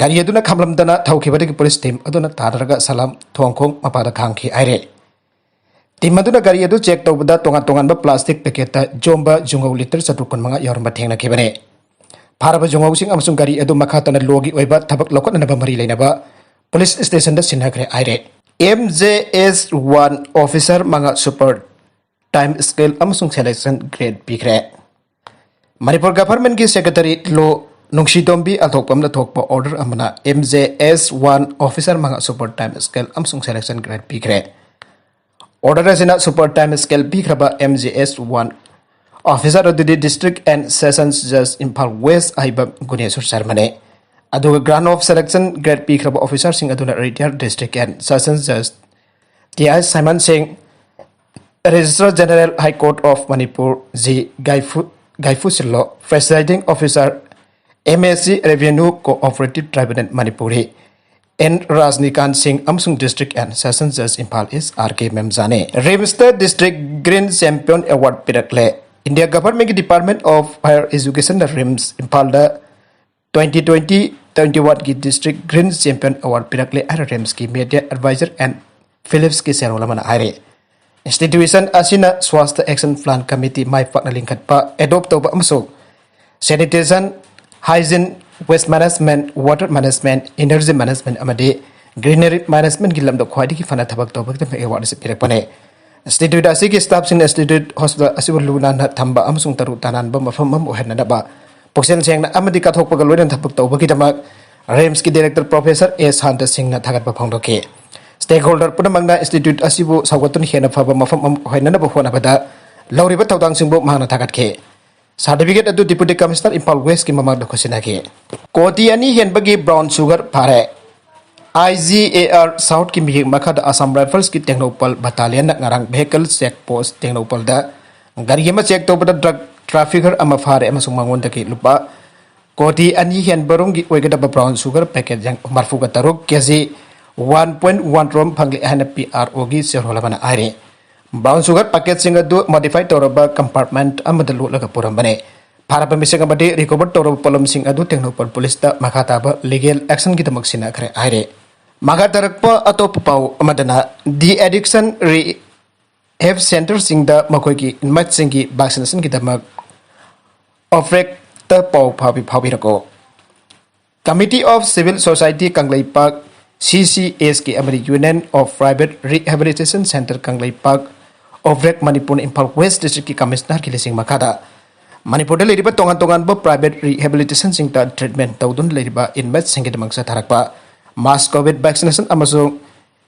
ꯒꯥꯔꯤ ꯑꯗꯨꯅ ꯈꯥꯝꯂꯝꯗꯅ ꯊꯧꯈꯤꯕꯗꯒꯤ ꯄꯨꯂꯤꯁ ꯇꯤꯝ ꯑꯗꯨꯅ ꯇꯥꯗꯔꯒ ꯁꯂꯥꯝ ꯊꯣꯡꯈꯣꯡ ꯃꯄꯥꯗ ꯈꯥꯝꯈꯤ ꯍꯥꯏꯔꯦ꯫ ꯇꯤꯝ ꯑꯗꯨꯅ ꯒꯥꯔꯤ ꯑꯗꯨ ꯆꯦꯛ ꯇꯧꯕꯗ ꯇꯣꯉꯥꯟ ꯇꯣꯉꯥꯟꯕ ꯄ꯭ꯂꯥꯁꯇꯤꯛ ꯄꯦꯀꯦꯠꯇ ꯌꯣꯝꯕ ꯌꯨꯉꯧ ꯂꯤꯇꯔ ꯆꯥꯇ꯭ꯔꯨꯛ ꯀꯨꯟꯃꯉꯥ ꯌꯥꯎꯔꯝꯕ ꯊꯦꯡꯅꯈꯤꯕꯅꯤ꯫ ꯐꯥꯔꯕ ꯌꯨꯉꯧꯁꯤꯡ ꯑꯃꯁꯨꯡ ꯒꯥꯔꯤ ꯑꯗꯨ ꯃꯈꯥ ꯇꯥꯅ ꯂꯣꯒꯤ ꯑꯣꯏꯕ ꯊꯕꯛ ꯂꯧꯈꯠꯅꯅꯕ ꯃꯔꯤ ꯂꯩꯅꯕ ꯄꯨꯂꯤꯁ ꯁ꯭ꯇꯦꯁꯟꯗ ꯁꯤꯟꯅꯈ꯭ꯔꯦ ꯍꯥꯏꯔꯦ꯫ MJS one officer ꯃꯉꯥ super time scale ꯑꯃꯁꯨꯡ selection grade ꯄꯤꯈ꯭ꯔꯦ꯫ ꯃꯅꯤꯄꯨꯔ ꯒꯚꯔꯟꯃꯦꯟꯠꯀꯤ ꯁꯦꯀ꯭ꯔꯦꯇꯔꯤ ꯂꯣ ꯅꯨꯡꯁꯤꯇꯣꯝꯕꯤ ꯑꯜꯊꯣꯛꯄꯝꯅ ꯊꯣꯛꯄ order ꯑꯃꯅ MJS one officer ꯃꯉꯥ super time scale ꯑꯃꯁꯨꯡ selection grade ꯄꯤꯈ꯭ꯔꯦ꯫ Order ꯑꯁꯤꯅ super time scale ꯄꯤꯈ꯭ꯔꯕ MJS one officer ꯑꯗꯨꯗꯤ District and Sessions Judge Imphal west ꯍꯥꯏꯕ ꯒꯨꯅꯦꯁꯣꯔ ꯁꯔꯃꯅꯤ꯫ ꯑꯗꯨꯒ grant of selection grade ꯄꯤꯈ꯭ꯔꯕ officerꯁꯤꯡ ꯑꯗꯨꯅ Retired District and Sessions Judge T I Simon ꯁꯤꯡ, Registrar General High Court of Manipur G ꯒꯥꯏꯐꯨ, ꯒꯥꯏꯐꯨ ꯁꯤꯜꯂꯣ, Presiding Officer M S C Revenue Cooperative Tribunal Manipuri, N Rajnikant Singh ꯑꯃꯁꯨꯡ District and Session Judge Imphal East R K ꯃꯦꯝꯖꯥꯅꯤ꯫ ꯔꯤꯝꯁꯇ District Green Champion Award ꯄꯤꯔꯛꯂꯦ꯫ India Governmentꯀꯤ Department of Higher Educationꯅ RIMS ꯏꯝꯐꯥꯜꯗ twenty twenty twenty-oneꯒꯤ District Green Champion Award ꯄꯤꯔꯛꯂꯦ ꯍꯥꯏꯅ ꯔꯤꯝꯁꯀꯤ Media Advisor and Philips ꯀꯤ ꯆꯦꯔꯣꯜ ꯑꯃꯅ ꯍꯥꯏꯔꯤ꯫ Institution ꯑꯁꯤꯅ Swasthya Action Plan Committee ꯃꯥꯏ ꯄꯥꯛꯅ ꯂꯤꯡꯈꯠꯄ, adopt ꯇꯧꯕ ꯑꯃꯁꯨꯡ sanitation, hygiene, waste management, water management, energy management ꯑꯃꯗꯤ greenery managementꯀꯤ ꯂꯝꯗ ꯈ꯭ꯋꯥꯏꯗꯒꯤ ꯐꯅ ꯊꯕꯛ ꯇꯧꯕꯒꯤꯗꯃꯛ award ꯑꯁꯤ ꯄꯤꯔꯛꯄꯅꯤ꯫ Institute ꯑꯁꯤꯒꯤ staffꯁꯤꯡꯅ institute hospital ꯑꯁꯤꯕꯨ ꯂꯨ ꯅꯥꯟꯅ ꯊꯝꯕ ꯑꯃꯁꯨꯡ ꯇꯔꯨ ꯇꯅꯥꯟꯕ ꯃꯐꯝ ꯑꯃ ꯑꯣꯏꯍꯟꯅꯅꯕ ꯄꯨꯛꯆꯦꯜ ꯁꯦꯡꯅ ꯑꯃꯗꯤ ꯀꯠꯊꯣꯛꯄꯒ ꯂꯣꯏꯅꯅ ꯊꯕꯛ ꯇꯧꯕꯒꯤꯗꯃꯛ ꯔꯤꯝꯁꯀꯤ Director Professor A ꯁꯥꯟꯇ ꯁꯤꯡꯅ ꯊꯥꯒꯠꯄ ꯐꯣꯡꯗꯣꯛꯈꯤ꯫ Stakeholder ꯄꯨꯝꯅꯃꯛꯅ institute ꯑꯁꯤꯕꯨ ꯁꯧꯒꯠꯇꯨꯅ ꯍꯦꯟꯅ ꯐꯕ ꯃꯐꯝ ꯑꯃ ꯑꯣꯏꯍꯟꯅꯕ ꯍꯣꯠꯅꯕꯗ ꯂꯧꯔꯤꯕ ꯊꯧꯗꯥꯡꯁꯤꯡꯕꯨ ꯃꯍꯥꯛꯅ ꯊꯥꯒꯠꯈꯤ꯫ Certificate ꯑꯗꯨ Deputy Commissioner ꯏꯝꯐꯥꯜ Westꯀꯤ ꯃꯃꯥꯡꯗ ꯈꯨꯠꯁꯤꯟꯅꯈꯤ꯫ ꯀꯣꯇꯤ ꯑꯅꯤ ꯍꯦꯟꯕꯒꯤ brown sugar ꯐꯥꯔꯦ꯫ I G A R Southꯀꯤ ꯃꯤꯌꯦꯡ ꯃꯈꯥꯗ Assam Riflesꯀꯤ ꯇꯦꯡꯅꯧꯄꯜ battalionꯅ ꯉꯔꯥꯡ vehicle check post ꯇꯦꯡꯅꯧꯄꯜꯗ ꯒꯥꯔꯤ ꯑꯃ check ꯇꯧꯕꯗ drug trafficker ꯑꯃ ꯐꯥꯔꯦ ꯑꯃꯁꯨꯡ ꯃꯉꯣꯟꯗꯒꯤ ꯂꯨꯄꯥ ꯀꯣꯇꯤ ꯑꯅꯤ ꯍꯦꯟꯕ ꯔꯣꯝꯒꯤ ꯑꯣꯏꯒꯗꯕ brown sugar packet ꯌꯥꯡ-, ꯃꯔꯤꯐꯨꯒ ꯇꯔꯨꯛ, ꯀꯦ ꯖꯤ one point one ꯔꯣꯝ ꯐꯪꯂꯦ ꯍꯥꯏꯅ P R Oꯒꯤ ꯆꯦꯔꯣꯜ ꯑꯃꯅ ꯍꯥꯏꯔꯤ꯫ Brown sugar packetꯁꯤꯡ ꯑꯗꯨ modify ꯇꯧꯔꯕ compartment ꯑꯃꯗ ꯂꯣꯠꯂꯒ ꯄꯨꯔꯝꯕꯅꯤ꯫ ꯐꯥꯔꯕ ꯃꯤꯁꯛ ꯑꯃꯗꯤ recover ꯇꯧꯔꯕ ꯄꯣꯠꯂꯝꯁꯤꯡ ꯑꯗꯨ ꯇꯦꯡꯅꯧꯄꯜ ꯄꯨꯂꯤꯁꯇ ꯃꯈꯥ ꯇꯥꯕ legal actionꯒꯤꯗꯃꯛ ꯁꯤꯟꯅꯈ꯭ꯔꯦ ꯍꯥꯏꯔꯦ꯫ ꯃꯈꯥ ꯇꯥꯔꯛꯄ ꯑꯇꯣꯞꯄ ꯄꯥꯎ ꯑꯃꯗꯅ, de-addiction rehab centreꯁꯤꯡꯗ ꯃꯈꯣꯏꯒꯤ inmateꯁꯤꯡꯒꯤ vaccinationꯒꯤꯗꯃꯛ OVRECꯇ ꯄꯥꯎ ꯐꯥꯎꯕꯤ-, ꯐꯥꯎꯕꯤꯔꯛꯎ꯫ Committee of Civil Society Kangleipak, C C S K ꯑꯃꯗꯤ Union of Private Rehabilitation Centre Kangleipak, OVREC ꯃꯅꯤꯄꯨꯔꯅ ꯏꯝꯐꯥꯜ West Districtꯀꯤ Commissionerꯒꯤ ꯂꯤꯁꯤꯡ ꯃꯈꯥꯗ ꯃꯅꯤꯄꯨꯔꯗ ꯂꯩꯔꯤꯕ ꯇꯣꯉꯥꯟ ꯇꯣꯉꯥꯟꯕ private rehabilitationꯁꯤꯡꯗ treatment ꯇꯧꯗꯨꯅ ꯂꯩꯔꯤꯕ inmateꯁꯤꯡꯒꯤꯗꯃꯛ ꯆꯠꯊꯔꯛꯄ mass COVID vaccination ꯑꯃꯁꯨꯡ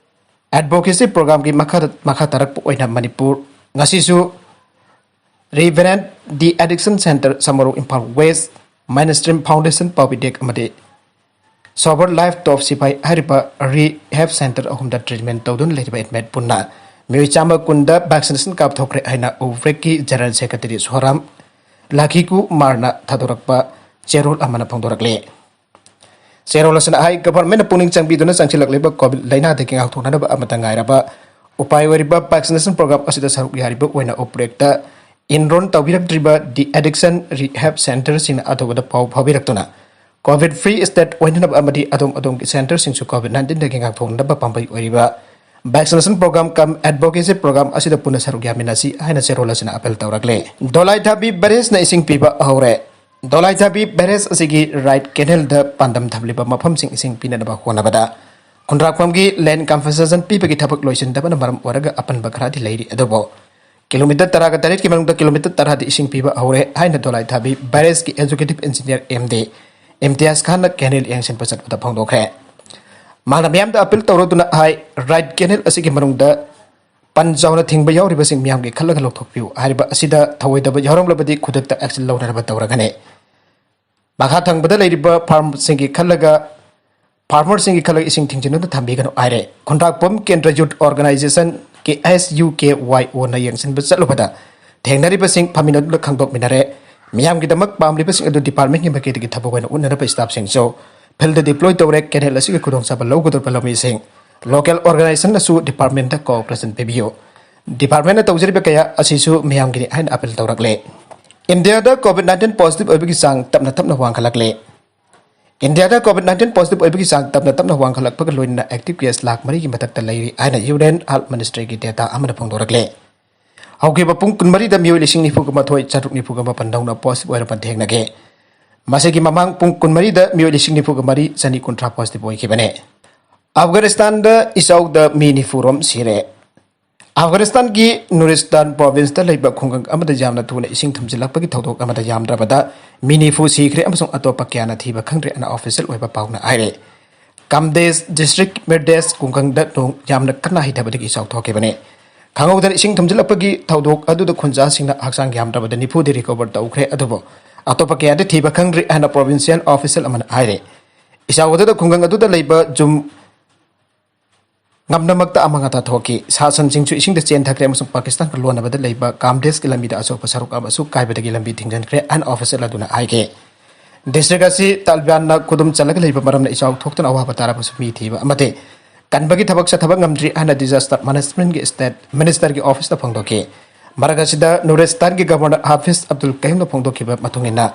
advocacy programꯒꯤ ꯃꯈꯥꯗ, ꯃꯈꯥ ꯇꯥꯔꯛꯄ ꯑꯣꯏꯅ ꯃꯅꯤꯄꯨꯔ ꯉꯁꯤꯁꯨ Revenant de-addiction centre ꯁꯃꯔꯧ ꯏꯝꯐꯥꯜ West, Mainstream Foundation ꯄꯥꯎꯕꯤ ꯗꯦꯛ ꯑꯃꯗꯤ Sober Life Top ꯁꯤꯐꯥꯏ ꯍꯥꯏꯔꯤꯕ rehab centre ꯑꯍꯨꯝꯗ treatment ꯇꯧꯗꯨꯅ ꯂꯩꯔꯤꯕ inmate ꯄꯨꯟꯅ ꯃꯤꯑꯣꯏ ꯆꯥꯝꯃ ꯀꯨꯟꯗ vaccination ꯀꯥꯞꯊꯣꯛꯈ꯭ꯔꯦ ꯍꯥꯏꯅ OVRECꯀꯤ General Secretary ꯁꯣꯍꯔꯥꯝ ꯂꯥꯈꯤꯀꯨꯃꯥꯔꯅ ꯊꯥꯗꯣꯔꯛꯄ ꯆꯦꯔꯣꯜ ꯑꯃꯅ ꯐꯣꯡꯗꯣꯔꯛꯂꯤ꯫ ꯆꯦꯔꯣꯜ ꯑꯁꯤꯅ ꯍꯥꯏ, ꯒꯚꯔꯟꯃꯦꯟꯠꯅ ꯄꯨꯛꯅꯤꯡ ꯆꯪꯕꯤꯗꯨꯅ ꯆꯪꯁꯤꯜꯂꯛꯂꯤꯕ ꯀꯣꯚꯤꯗ ꯂꯥꯏꯅꯥꯗꯒꯤ ꯉꯥꯛꯊꯣꯛꯅꯅꯕ ꯑꯃꯠꯇ ꯉꯥꯏꯔꯕ ꯎꯄꯥꯏ ꯑꯣꯏꯔꯤꯕ ꯚꯦꯛꯁꯤꯅꯦꯁꯟ ꯄ꯭ꯔꯣꯒ꯭ꯔꯥꯝ ꯑꯁꯤꯗ ꯁꯔꯨꯛ ꯌꯥꯔꯤꯕ ꯑꯣꯏꯅ ꯎꯄꯨꯔꯦꯛꯇ ꯏꯟꯔꯣꯜ ꯇꯧꯕꯤꯔꯛꯇ꯭ꯔꯤꯕ ꯗꯤ ꯑꯦꯗꯤꯛꯁꯟ ꯔꯤꯍꯦꯕ ꯁꯦꯟꯇꯔꯁꯤꯡꯅ ꯑꯊꯨꯕꯗ ꯄꯥꯎ ꯐꯥꯎꯕꯤꯔꯛꯇꯨꯅ ꯀꯣꯚꯤꯗ ꯐ꯭ꯔꯤ ꯁ꯭ꯇꯦꯠ ꯑꯣꯏꯅꯅꯕ ꯑꯃꯗꯤ ꯑꯗꯣꯝ ꯑꯗꯣꯝꯒꯤ ꯁꯦꯟꯇꯔꯁꯤꯡꯁꯨ ꯀꯣꯚꯤꯗ ꯅꯥꯏꯟꯇꯤꯟꯗꯒꯤ ꯉꯥꯛꯊꯣꯛꯅꯅꯕ ꯄꯥꯝꯕꯩ ꯑꯣꯏꯔꯤꯕ ꯚꯦꯛꯁꯤꯅꯦꯁꯟ ꯄ꯭ꯔꯣꯒ꯭ꯔꯥꯝ ꯀꯝ ꯑꯦꯗꯚꯣꯀꯦꯁꯤ ꯄ꯭ꯔꯣꯒ꯭ꯔꯥꯝ ꯑꯁꯤꯗ ꯄꯨꯟꯅ ꯁꯔꯨꯛ ꯌꯥꯃꯤꯟꯅꯁꯤ ꯍꯥꯏꯅ ꯆꯦꯔꯣꯜ ꯑꯁꯤꯅ ꯑꯥꯄꯤꯜ ꯇꯧꯔꯛꯂꯦ꯫ ꯗꯣꯂꯥꯏ ꯊꯥꯕꯤ ꯕꯦꯔꯦꯖꯅ ꯏꯁꯤꯡ ꯄꯤꯕ ꯍꯧꯔꯦ꯫ ꯗꯣꯂꯥꯏ ꯊꯥꯕꯤ ꯕꯦꯔꯦꯖ ꯑꯁꯤꯒꯤ ꯔꯥꯏꯠ ꯀꯦꯅꯦꯜꯗ ꯄꯥꯟꯗꯝ ꯊꯝꯂꯤꯕ ꯃꯐꯝꯁꯤꯡ ꯏꯁꯤꯡ ꯄꯤꯅꯅꯕ ꯍꯣꯠꯅꯕꯗ ꯈꯨꯟꯗ꯭ꯔꯥꯛꯐꯝꯒꯤ ꯂꯦꯟ ꯀꯝꯄꯦꯟꯁꯦꯁꯟ ꯄꯤꯕꯒꯤ ꯊꯕꯛ ꯂꯣꯏꯁꯤꯟꯗꯕꯅ ꯃꯔꯝ ꯑꯣꯏꯔꯒ ꯑꯄꯟꯕ ꯈꯔꯗꯤ ꯂꯩꯔꯤ꯫ ꯑꯗꯨꯕꯨ ꯀꯤꯂꯣꯃꯤꯇꯔ ꯇꯔꯥꯒ ꯇꯔꯦꯠꯀꯤ ꯃꯅꯨꯡꯗ ꯀꯤꯂꯣꯃꯤꯇꯔ ꯇꯔꯥꯗꯤ ꯏꯁꯤꯡ ꯄꯤꯕ ꯍꯧꯔꯦ ꯍꯥꯏꯅ ꯗꯣꯂꯥꯏ ꯊꯥꯕꯤ ꯕꯦꯔꯦꯖꯀꯤ executive engineer M D Imtiaz ꯈꯥꯟꯅ ꯀꯦꯅꯦꯜ ꯌꯦꯡꯁꯤꯟꯕ ꯆꯠꯄꯗ ꯐꯣꯡꯗꯣꯛꯈ꯭ꯔꯦ꯫ ꯃꯥꯅ ꯃꯤꯌꯥꯝꯗ ꯑꯥꯄꯤꯜ ꯇꯧꯔꯗꯨꯅ ꯍꯥꯏ, ꯔꯥꯏꯠ ꯀꯦꯅꯦꯜ ꯑꯁꯤꯒꯤ ꯃꯅꯨꯡꯗ ꯄꯟ ꯆꯥꯎꯅ ꯊꯤꯡꯕ ꯌꯥꯎꯔꯤꯕꯁꯤꯡ ꯃꯤꯌꯥꯝꯒꯤ ꯈꯜꯂꯒ ꯂꯧꯊꯣꯛꯄꯤꯌꯨ꯫ ꯍꯥꯏꯔꯤꯕ ꯑꯁꯤꯗ ꯊꯧꯑꯣꯏꯗꯕ ꯌꯥꯎꯔꯝꯂꯕꯗꯤ ꯈꯨꯗꯛꯇ ꯑꯦꯛꯁꯟ ꯂꯧꯅꯅꯕ ꯇꯧꯔꯒꯅꯤ꯫ ꯃꯈꯥ ꯊꯪꯕꯗ ꯂꯩꯔꯤꯕ ꯐꯥꯔꯝꯁꯤꯡꯒꯤ ꯈꯜꯂꯒ, ꯐꯥꯔꯃꯔꯁꯤꯡꯒꯤ ꯈꯜꯂꯒ ꯏꯁꯤꯡ ꯊꯤꯡꯖꯤꯟꯗꯨꯅ ꯊꯝꯕꯤꯒꯅꯨ ꯍꯥꯏꯔꯦ꯫ ꯈꯨꯟꯗ꯭ꯔꯥꯛꯄꯝ ꯀꯦꯟꯗ꯭ꯔ ꯌꯨꯠ ꯑꯣꯔꯒꯅꯥꯏꯖꯦꯁꯟ, ꯀꯦ ꯑꯦꯁ ꯌꯨ ꯀꯦ ꯋꯥꯏ ꯑꯣꯅ ꯌꯦꯡꯁꯤꯟꯕ ꯆꯠꯂꯨꯕꯗ ꯊꯦꯡꯅꯔꯤꯕꯁꯤꯡ ꯐꯝꯃꯤꯟꯅꯗꯨꯅ ꯈꯪꯗꯣꯛꯃꯤꯟꯅꯔꯦ꯫ ꯃꯤꯌꯥꯝꯒꯤꯗꯃꯛ ꯄꯥꯝꯂꯤꯕꯁꯤꯡ ꯑꯗꯨ ꯗꯤꯄꯥꯔꯠꯃꯦꯟꯒꯤ ꯃꯥꯏꯀꯩꯗꯒꯤ ꯊꯕꯛ ꯑꯣꯏꯅ ꯎꯠꯅꯅꯕ ꯁ꯭ꯇꯥꯐꯁꯤꯡꯁꯨ ꯐꯤꯜꯗ ꯗꯤꯄ꯭ꯂꯣꯏ ꯇꯧꯔꯦ꯫ ꯀꯦꯅꯦꯜ ꯑꯁꯤꯒꯤ ꯈꯨꯗꯣꯡꯆꯥꯕ ꯂꯧꯒꯗꯧꯔꯤꯕ ꯂꯧꯃꯤꯁꯤꯡ, ꯂꯣꯀꯦꯜ ꯑꯣꯔꯒꯅꯥꯏꯖꯦꯁꯟꯅꯁꯨ ꯗꯤꯄꯥꯔꯠꯃꯦꯟꯗ ꯀꯣꯑꯣꯄꯔꯦꯁꯟ ꯄꯤꯕꯤꯌꯨ꯫ ꯗꯤꯄꯥꯔꯠꯃꯦꯟꯅ ꯇꯧꯖꯔꯤꯕ ꯀꯌꯥ ꯑꯁꯤꯁꯨ ꯃꯤꯌꯥꯝꯒꯤꯅꯤ ꯍꯥꯏꯅ ꯑꯥꯄꯤꯜ ꯇꯧꯔꯛꯂꯦ꯫ ꯏꯟꯗꯤꯌꯥꯗ ꯀꯣꯚꯤꯗ ꯅꯥꯏꯟꯇꯤꯟ ꯄꯣꯖꯤꯇꯤꯚ ꯑꯣꯏꯕꯒꯤ ꯆꯥꯡ ꯇꯞꯅ ꯇꯞꯅ ꯋꯥꯡꯈꯠꯂꯛꯂꯦ꯫ ꯏꯟꯗꯤꯌꯥꯗ ꯀꯣꯚꯤꯗ ꯅꯥꯏꯟꯇꯤꯟ ꯄꯣꯖꯤꯇꯤꯚ ꯑꯣꯏꯕꯒꯤ ꯆꯥꯡ ꯇꯞꯅ ꯇꯞꯅ ꯋꯥꯡꯈꯠꯂꯛꯄꯒ ꯂꯣꯏꯅꯅ ꯑꯦꯛꯇꯤꯚ ꯀꯦꯁ ꯂꯥꯈ ꯃꯔꯤꯒꯤ ꯃꯊꯛꯇ ꯂꯩꯔꯤ ꯍꯥꯏꯅ ꯌꯨꯅꯤꯌꯟ ꯍꯦꯜꯊ ꯃꯤꯅꯤꯁꯇ꯭ꯔꯤꯒꯤ ꯗꯦꯇꯥ ꯑꯃꯅ ꯐꯣꯡꯗꯣꯔꯛꯂꯦ꯫ ꯍꯧꯈꯤꯕ ꯄꯨꯡ ꯀꯨꯟꯃꯔꯤꯗ ꯃꯤꯑꯣꯏ ꯂꯤꯁꯤꯡ ꯅꯤꯐꯨꯒ ꯃꯥꯊꯣꯏ ꯆꯥꯇ꯭ꯔꯨꯛ ꯅꯤꯐꯨꯒ ꯃꯥꯄꯟ ꯅꯧꯅ ꯄꯣꯖꯤꯇꯤꯚ ꯑꯣꯏꯔꯛꯄ ꯊꯦꯡꯅꯈꯤ꯫ ꯃꯁꯤꯒꯤ ꯃꯃꯥꯡ ꯄꯨꯡ ꯀꯨꯟꯃꯔꯤꯗ ꯃꯤꯑꯣꯏ ꯂꯤꯁꯤꯡ ꯅꯤꯐꯨꯒ ꯃꯔꯤ ꯆꯅꯤ ꯀꯨꯟꯊ꯭ꯔꯥ ꯄꯣꯖꯤꯇꯤꯚ ꯑꯣꯏꯈꯤꯕꯅꯤ꯫ ꯑꯐꯒꯥꯅꯤꯁꯇꯥꯟꯗ ꯏꯆꯥꯎꯗ ꯃꯤ ꯅꯤꯐꯨ ꯔꯣꯝ ꯁꯤꯔꯦ꯫ ꯑꯐꯒꯥꯅꯤꯁꯇꯥꯟꯒꯤ ꯅꯨꯔꯤꯁꯇꯥꯟ ꯄ꯭ꯔꯣꯚꯤꯟꯁꯇ ꯂꯩꯕ ꯈꯨꯡꯒꯪ ꯑꯃꯗ ꯌꯥꯝꯅ ꯊꯨꯅ ꯏꯁꯤꯡ ꯊꯨꯝꯖꯤꯜꯂꯛꯄꯒꯤ ꯊꯧꯗꯣꯛ ꯑꯃꯗ ꯌꯥꯝꯗ꯭ꯔꯕꯗ ꯃꯤ ꯅꯤꯐꯨ ꯁꯤꯈ꯭ꯔꯦ ꯑꯃꯁꯨꯡ ꯑꯇꯣꯞꯄ ꯀꯌꯥꯅ ꯊꯤꯕ ꯈꯪꯗ꯭ꯔꯦ ꯑꯅ ꯑꯣꯐꯤꯁꯤꯌꯦꯜ ꯑꯣꯏꯕ ꯄꯥꯎꯅ ꯍꯥꯏꯔꯦ꯫ ꯀꯥꯝꯗꯦꯁ ꯗꯤꯁꯇ꯭ꯔꯤꯛ ꯃꯤꯔꯗꯦꯁ ꯈꯨꯡꯒꯪꯗ ꯅꯣꯡ ꯌꯥꯝꯅ ꯀꯟꯅ ꯍꯩꯊꯕꯗꯒꯤ ꯏꯆꯥꯎ ꯊꯣꯛꯈꯤꯕꯅꯤ꯫ ꯈꯪꯍꯧꯗꯅ ꯏꯁꯤꯡ ꯊꯨꯝꯖꯤꯜꯂꯛꯄꯒꯤ ꯊꯧꯗꯣꯛ ꯑꯗꯨꯗ ꯈꯨꯟꯖꯥꯁꯤꯡꯅ ꯍꯛꯆꯥꯡ ꯌꯥꯝꯗ꯭ꯔꯕꯗ ꯅꯤꯐꯨꯗꯤ ꯔꯤꯀꯣꯚꯔ ꯇꯧꯈ꯭ꯔꯦ, ꯑꯗꯨꯕꯨ ꯑꯇꯣꯞꯄ ꯀꯌꯥꯗꯤ ꯊꯤꯕ ꯈꯪꯗ꯭ꯔꯤ ꯍꯥꯏꯅ ꯄ꯭ꯔꯣꯚꯤꯟꯁꯤꯌꯦꯜ ꯑꯣꯐꯤꯁꯤꯌꯦꯜ ꯑꯃꯅ ꯍꯥꯏꯔꯦ꯫ ꯏꯆꯥꯎ ꯑꯗꯨꯗ ꯈꯨꯡꯒꯪ ꯑꯗꯨꯗ ꯂꯩꯕ ꯌꯨꯝ ꯉꯝꯅꯃꯛꯇ ꯑꯃꯥꯡ ꯑꯇꯥ ꯊꯣꯛꯈꯤ꯫ ꯁꯥ ꯁꯟꯁꯤꯡꯁꯨ ꯏꯁꯤꯡꯗ ꯆꯦꯟꯊꯈ꯭ꯔꯦ ꯑꯃꯁꯨꯡ ꯄꯥꯀꯤꯁꯇꯥꯟꯒ ꯂꯣꯟꯅꯕꯗ ꯂꯩꯕ ꯀꯥꯝꯗꯦꯁꯀꯤ ꯂꯝꯕꯤꯗ ꯑꯆꯧꯕ ꯁꯔꯨꯛ ꯑꯃꯁꯨ ꯀꯥꯏꯕꯗꯒꯤ ꯂꯝꯕꯤ ꯊꯤꯡꯖꯤꯟꯈ꯭ꯔꯦ ꯍꯥꯏꯅ ꯑꯣꯐꯤꯁꯤꯌꯦꯜ ꯑꯗꯨꯅ ꯍꯥꯏꯈꯤ꯫ ꯗꯤꯁꯇ꯭ꯔꯤꯛ ꯑꯁꯤ ꯇꯥꯂꯤꯕꯥꯟꯅ ꯈꯨꯗꯨꯝ ꯆꯜꯂꯒ ꯂꯩꯕ ꯃꯔꯝꯅ ꯏꯆꯥꯎ ꯊꯣꯛꯇꯨꯅ ꯑꯋꯥꯕ ꯇꯥꯔꯕꯁꯨ ꯃꯤ ꯊꯤꯕ ꯑꯃꯗꯤ ꯀꯟꯕꯒꯤ ꯊꯕꯛ ꯆꯠꯊꯕ ꯉꯝꯗ꯭ꯔꯤ ꯍꯥꯏꯅ ꯗꯤꯖꯥꯁꯇꯔ ꯃꯦꯅꯦꯖꯃꯦꯟꯠꯀꯤ ꯁ꯭ꯇꯦꯠ ꯃꯤꯅꯤꯁꯇꯔꯒꯤ ꯑꯣꯐꯤꯁꯇ ꯐꯣꯡꯗꯣꯛꯈꯤ꯫ ꯃꯔꯛ ꯑꯁꯤꯗ ꯅꯨꯔꯤꯁꯇꯥꯟꯒꯤ ꯒꯕꯔꯅꯔ ꯍꯥꯐꯤꯖ ꯑꯕꯗꯨꯜ ꯀꯌꯨꯝꯅ ꯐꯣꯡꯗꯣꯛꯈꯤꯕ ꯃꯇꯨꯡ ꯏꯟꯅ,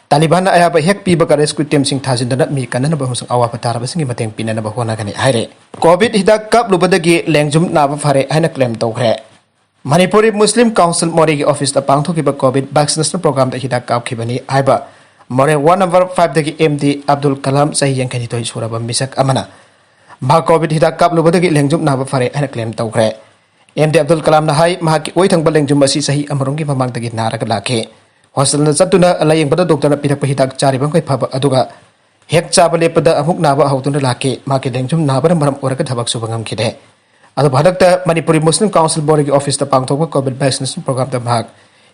ꯇꯥꯂꯤꯕꯥꯟꯅ ꯑꯌꯥꯕ ꯍꯦꯛ ꯄꯤꯕꯒ ꯔꯦꯁꯀ꯭ꯌꯨ ꯇꯤꯝꯁꯤꯡ ꯊꯥꯖꯤꯟꯗꯨꯅ ꯃꯤ ꯀꯟꯅꯅꯕ ꯑꯃꯁꯨꯡ ꯑꯋꯥꯕ ꯇꯥꯔꯕꯁꯤꯡꯒꯤ ꯃꯇꯦꯡ ꯄꯤꯅꯅꯕ ꯍꯣꯠꯅꯒꯅꯤ ꯍꯥꯏꯔꯦ꯫ ꯀꯣꯚꯤꯗ ꯍꯤꯗꯥꯛ ꯀꯥꯞꯂꯨꯕꯗꯒꯤ ꯂꯦꯡꯖꯨꯝ ꯅꯥꯕ ꯐꯔꯦ ꯍꯥꯏꯅ ꯀ꯭ꯂꯦꯝ ꯇꯧꯈ꯭ꯔꯦ꯫ ꯃꯅꯤꯄꯨꯔꯤ ꯃꯨꯁꯂꯤꯝ ꯀꯥꯎꯟꯁꯤꯜ ꯃꯣꯔꯦꯒꯤ ꯑꯣꯐꯤꯁꯇ ꯄꯥꯡꯊꯣꯛꯈꯤꯕ ꯀꯣꯚꯤꯗ ꯚꯦꯛꯁꯤꯅꯦꯁꯟ ꯄ꯭ꯔꯣꯒ꯭ꯔꯥꯝꯗ ꯍꯤꯗꯥꯛ ꯀꯥꯞꯈꯤꯕꯅꯤ ꯍꯥꯏꯕ ꯃꯣꯔꯦ ꯋꯥꯔꯗ ꯅꯝꯕꯔ ꯐꯥꯏꯚꯇꯒꯤ ꯑꯦꯝ ꯗꯤ ꯑꯕꯗꯨꯜ ꯀꯂꯥꯝ, ꯆꯍꯤ ꯌꯥꯡꯈꯩꯅꯤꯊꯣꯏ ꯁꯨꯔꯕ ꯃꯤꯁꯛ ꯑꯃꯅ ꯃꯍꯥꯛ ꯀꯣꯚꯤꯗ ꯍꯤꯗꯥꯛ ꯀꯥꯞꯂꯨꯕꯗꯒꯤ ꯂꯦꯡꯖꯨꯝ ꯅꯥꯕ ꯐꯔꯦ ꯍꯥꯏꯅ ꯀ꯭ꯂꯦꯝ ꯇꯧꯈ꯭ꯔꯦ꯫ ꯑꯦꯝ ꯗꯤ ꯑꯕꯗꯨꯜ ꯀꯂꯥꯝꯅ ꯍꯥꯏ, ꯃꯍꯥꯛꯀꯤ ꯑꯣꯏ ꯊꯪꯕ ꯂꯦꯡꯖꯨꯝ ꯑꯁꯤ ꯆꯍꯤ ꯑꯃꯔꯣꯝꯒꯤ ꯃꯃꯥꯡꯗꯒꯤ ꯅꯥꯔꯒ ꯂꯥꯛꯈꯤ꯫ ꯍꯣꯁꯄꯤꯇꯥꯜꯗ ꯆꯠꯇꯨꯅ ꯂꯥꯌꯦꯡꯕꯗ ꯗꯣꯛꯇꯔꯅ ꯄꯤꯔꯛꯄ ꯍꯤꯗꯥꯛ ꯆꯥꯔꯤꯕ ꯃꯈꯩ ꯐꯕ ꯑꯗꯨꯒ ꯍꯦꯛ ꯆꯥꯕ ꯂꯦꯞꯄꯗ ꯑꯃꯨꯛ ꯅꯥꯕ ꯍꯧꯗꯨꯅ ꯂꯥꯛꯈꯤ꯫ ꯃꯍꯥꯛꯀꯤ ꯂꯦꯡꯖꯨꯝ ꯅꯥꯕꯅ ꯃꯔꯝ ꯑꯣꯏꯔꯒ ꯊꯕꯛ ꯁꯨꯕ ꯉꯝꯈꯤꯗꯦ꯫ ꯑꯗꯨꯕꯨ ꯍꯟꯗꯛꯇ ꯃꯅꯤꯄꯨꯔꯤ ꯃꯨꯁꯂꯤꯝ ꯀꯥꯎꯟꯁꯤꯜ ꯕꯣꯔꯗꯒꯤ ꯑꯣꯐꯤꯁꯇ ꯄꯥꯡꯊꯣꯛꯄ ꯀꯣꯚꯤꯗ ꯚꯦꯛꯁꯤꯅꯦꯁꯟ ꯄ꯭ꯔꯣꯒ꯭ꯔꯥꯝꯗ ꯃꯍꯥꯛ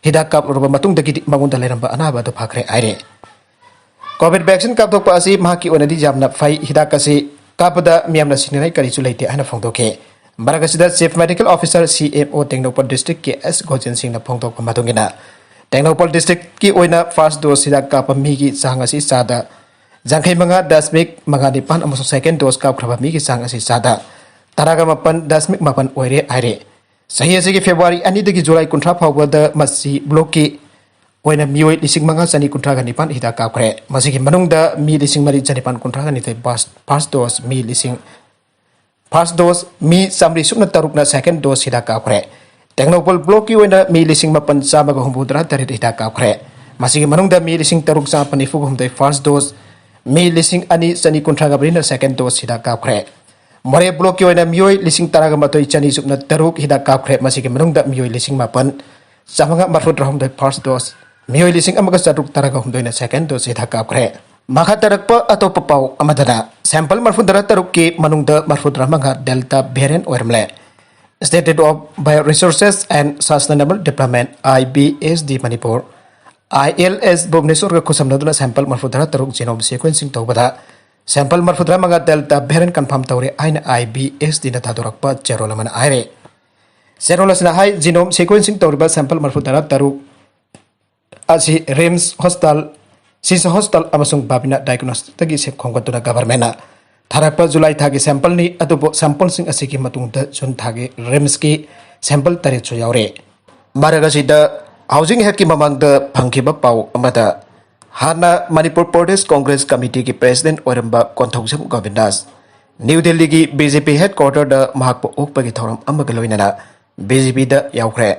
ꯍꯤꯗꯥꯛ ꯀꯥꯞꯂꯨꯔꯕ ꯃꯇꯨꯡꯗꯒꯤꯗꯤ ꯃꯉꯣꯟꯗ ꯂꯩꯔꯝꯕ ꯑꯅꯥꯕ ꯑꯗꯨ ꯐꯈ꯭ꯔꯦ ꯍꯥꯏꯔꯦ꯫ ꯀꯣꯚꯤꯗ ꯚꯦꯛꯁꯤꯟ ꯀꯥꯞꯊꯣꯛꯄ ꯑꯁꯤ ꯃꯍꯥꯛꯀꯤ ꯑꯣꯏꯅꯗꯤ ꯌꯥꯝꯅ ꯐꯩ꯫ ꯍꯤꯗꯥꯛ ꯑꯁꯤ ꯀꯥꯞꯄꯗ ꯃꯤꯌꯥꯝꯅ ꯁꯤꯅꯤꯡꯉꯥꯏ ꯀꯔꯤꯁꯨ ꯂꯩꯇꯦ ꯍꯥꯏꯅ ꯐꯣꯡꯗꯣꯛꯈꯤ꯫ ꯃꯔꯛ ꯑꯁꯤꯗ ꯆꯤꯐ ꯃꯦꯗꯤꯀꯦꯜ ꯑꯣꯐꯤꯁꯥꯔ, ꯁꯤ ꯑꯦꯝ ꯑꯣ, ꯇꯦꯡꯅꯧꯄꯜ ꯗꯤꯁꯇ꯭ꯔꯤꯛꯀꯤ ꯑꯦꯁ ꯒꯣꯖꯦꯟ ꯁꯤꯡꯅ ꯐꯣꯡꯗꯣꯛꯄ ꯃꯇꯨꯡ ꯏꯟꯅ, ꯇꯦꯡꯅꯧꯄꯜ ꯗꯤꯁꯇ꯭ꯔꯤꯛꯀꯤ ꯑꯣꯏꯅ ꯐꯥꯔꯁ ꯗꯣꯁ ꯍꯤꯗꯥꯛ ꯀꯥꯞꯄ ꯃꯤꯒꯤ ꯆꯥꯡ ꯑꯁꯤ ꯆꯥꯗ ꯌꯥꯡꯈꯩ ꯃꯉꯥ ꯗꯁꯃꯤꯛ ꯃꯉꯥ ꯅꯤꯄꯥꯟ ꯑꯃꯁꯨꯡ ꯁꯦꯀꯦꯟ ꯗꯣꯁ ꯀꯥꯞꯈ꯭ꯔꯕ ꯃꯤꯒꯤ ꯆꯥꯡ ꯑꯁꯤ ꯆꯥꯗ ꯇꯔꯥꯒ ꯃꯥꯄꯟ ꯗꯁꯃꯤꯛ ꯃꯥꯄꯟ ꯑꯣꯏꯔꯦ ꯍꯥꯏꯔꯦ꯫ ꯆꯍꯤ ꯑꯁꯤꯒꯤ ꯐꯦꯕ꯭ꯔꯨꯋꯥꯔꯤ ꯑꯅꯤꯗꯒꯤ ꯖꯨꯂꯥꯏ ꯀꯨꯟꯊ꯭ꯔꯥ ꯐꯥꯎꯕꯗ ꯃꯁꯤ ꯕ꯭ꯂꯣꯛꯀꯤ ꯑꯣꯏꯅ ꯃꯤꯑꯣꯏ ꯂꯤꯁꯤꯡ ꯃꯉꯥ ꯆꯅꯤ ꯀꯨꯟꯊ꯭ꯔꯥꯒ ꯅꯤꯄꯥꯟ ꯍꯤꯗꯥꯛ ꯀꯥꯞꯈ꯭ꯔꯦ꯫ ꯃꯁꯤꯒꯤ ꯃꯅꯨꯡꯗ ꯃꯤ ꯂꯤꯁꯤꯡ ꯃꯔꯤ ꯆꯅꯤꯄꯥꯟ ꯀꯨꯟꯊ꯭ꯔꯥꯒ ꯅꯤꯊꯣꯏ ꯐꯥꯔꯁ, ꯐꯥꯔꯁ ꯗꯣꯁ, ꯃꯤ ꯂꯤꯁꯤꯡ, ꯐꯥꯔꯁ ꯗꯣꯁ ꯃꯤ ꯆꯥꯃꯔꯤ ꯁꯨꯞꯅ ꯇꯔꯨꯛꯅ ꯁꯦꯀꯦꯟ ꯗꯣꯁ ꯍꯤꯗꯥꯛ ꯀꯥꯞꯈ꯭ꯔꯦ꯫ ꯇꯦꯡꯅꯧꯄꯜ ꯕ꯭ꯂꯣꯛꯀꯤ ꯑꯣꯏꯅ ꯃꯤ ꯂꯤꯁꯤꯡ ꯃꯥꯄꯟ ꯆꯥꯝꯃꯒ ꯍꯨꯝꯐꯨꯇꯔꯥ ꯇꯔꯦꯠ ꯍꯤꯗꯥꯛ ꯀꯥꯞꯈ꯭ꯔꯦ꯫ ꯃꯁꯤꯒꯤ ꯃꯅꯨꯡꯗ ꯃꯤ ꯂꯤꯁꯤꯡ ꯇꯔꯨꯛ ꯆꯥꯝꯃꯥꯄꯟ ꯅꯤꯐꯨꯒ ꯍꯨꯝꯗꯣꯏ ꯐꯥꯔꯁ ꯗꯣꯁ, ꯃꯤ ꯂꯤꯁꯤꯡ ꯑꯅꯤ ꯆꯅꯤ ꯀꯨꯟꯊ꯭ꯔꯥꯒ ꯃꯔꯤꯅ ꯁꯦꯀꯦꯟ ꯗꯣꯁ ꯍꯤꯗꯥꯛ ꯀꯥꯞꯈ꯭ꯔꯦ꯫ ꯃꯣꯔꯦ ꯕ꯭ꯂꯣꯛꯀꯤ ꯑꯣꯏꯅ ꯃꯤꯑꯣꯏ ꯂꯤꯁꯤꯡ ꯇꯔꯥꯒ ꯃꯥꯊꯣꯏ ꯆꯅꯤ ꯁꯨꯞꯅ ꯇꯔꯨꯛ ꯍꯤꯗꯥꯛ ꯀꯥꯞꯈ꯭ꯔꯦ꯫ ꯃꯁꯤꯒꯤ ꯃꯅꯨꯡꯗ ꯃꯤꯑꯣꯏ ꯂꯤꯁꯤꯡ ꯃꯥꯄꯟ ꯆꯥꯝꯃꯉꯥ ꯃꯔꯤꯐꯨꯇꯔꯥꯍꯨꯝꯗꯣꯏ ꯐꯥꯔꯁ ꯗꯣꯁ, ꯃꯤꯑꯣꯏ ꯂꯤꯁꯤꯡ ꯑꯃꯒ ꯆꯥꯇ꯭ꯔꯨꯛ ꯇꯔꯥꯒ ꯍꯨꯝꯗꯣꯏꯅ ꯁꯦꯀꯦꯟ ꯗꯣꯁ ꯍꯤꯗꯥꯛ ꯀꯥꯞꯈ꯭ꯔꯦ꯫ ꯃꯈꯥ ꯇꯥꯔꯛꯄ ꯑꯇꯣꯞꯄ ꯄꯥꯎ ꯑꯃꯗꯅ, ꯁꯦꯝꯄꯜ ꯃꯔꯤꯐꯨꯇꯔꯥ ꯇꯔꯨꯛꯀꯤ ꯃꯅꯨꯡꯗ ꯃꯔꯤꯐꯨꯇꯔꯥ ꯃꯉꯥ ꯗꯦꯜꯇꯥ ꯚꯦꯔꯤꯌꯟ ꯑꯣꯏꯔꯝꯂꯦ꯫ Institute of Bio Resources and Sustainable Development, I B S D Manipur, I L S Bhubaneswar-ꯒ ꯈꯨꯠꯁꯝꯅꯗꯨꯅ ꯁꯦꯝꯄꯜ ꯃꯔꯤꯐꯨꯇꯔꯥ ꯇꯔꯨꯛ genome sequencing ꯇꯧꯕꯗ ꯁꯦꯝꯄꯜ ꯃꯔꯤꯐꯨꯇꯔꯥ ꯃꯉꯥ ꯗꯦꯜꯇꯥ ꯚꯦꯔꯤꯌꯟ ꯀꯟꯐꯥꯔꯝ ꯇꯧꯔꯦ ꯍꯥꯏꯅ I B S D-ꯅ ꯊꯥꯗꯣꯔꯛꯄ ꯆꯦꯔꯣꯜ ꯑꯃꯅ ꯍꯥꯏꯔꯦ꯫ ꯆꯦꯔꯣꯜ ꯑꯁꯤꯅ ꯍꯥꯏ, genome sequencing ꯇꯧꯔꯤꯕ ꯁꯦꯝꯄꯜ ꯃꯔꯤꯐꯨꯇꯔꯥ ꯇꯔꯨꯛ ꯑꯁꯤ ꯔꯤꯝꯁ ꯍꯣꯁꯄꯤꯇꯥꯜ ꯁꯤꯁ ꯍꯣꯁꯇꯦꯜ ꯑꯃꯁꯨꯡ ꯕꯥꯕꯤꯅꯥ ꯗꯥꯏꯒꯅꯣꯁꯇꯤꯛꯇꯒꯤ ꯁꯦꯞ ꯈꯣꯝꯒꯠꯇꯨꯅ ꯒꯚꯔꯟꯃꯦꯟꯠꯅ ꯊꯥꯔꯛꯄ ꯖꯨꯂꯥꯏ ꯊꯥꯒꯤ ꯁꯦꯝꯄꯜꯅꯤ꯫ ꯑꯗꯨꯕꯨ ꯁꯦꯝꯄꯜꯁꯤꯡ ꯑꯁꯤꯒꯤ ꯃꯇꯨꯡꯗ ꯖꯨꯟ ꯊꯥꯒꯤ ꯔꯤꯝꯁꯀꯤ ꯁꯦꯝꯄꯜ ꯇꯔꯦꯠꯁꯨ ꯌꯥꯎꯔꯦ꯫ ꯃꯔꯛ ꯑꯁꯤꯗ ꯍꯧꯖꯤꯛ ꯉꯥꯏꯍꯥꯛꯀꯤ ꯃꯃꯥꯡꯗ ꯐꯪꯈꯤꯕ ꯄꯥꯎ ꯑꯃꯗ ꯍꯥꯟꯅ ꯃꯅꯤꯄꯨꯔ ꯄ꯭ꯔꯗꯦꯁ ꯀꯣꯡꯒ꯭ꯔꯦꯁ ꯀꯃꯤꯇꯤꯒꯤ ꯄ꯭ꯔꯦꯁꯤꯗꯦꯟꯠ ꯑꯣꯏꯔꯝꯕ ꯀꯣꯟꯊꯧꯖꯝ ꯒꯣꯕꯤꯟꯗꯥꯁ ꯅ꯭ꯌꯨ ꯗꯤꯜꯂꯤꯒꯤ ꯕꯤ ꯖꯦ ꯄꯤ ꯍꯦꯗꯀ꯭ꯋꯥꯇꯔꯗ ꯃꯍꯥꯛꯄꯨ ꯑꯣꯛꯄꯒꯤ ꯊꯧꯔꯝ ꯑꯃꯒ ꯂꯣꯏꯅꯅ ꯕꯤ ꯖꯦ ꯄꯤꯗ ꯌꯥꯎꯈ꯭ꯔꯦ꯫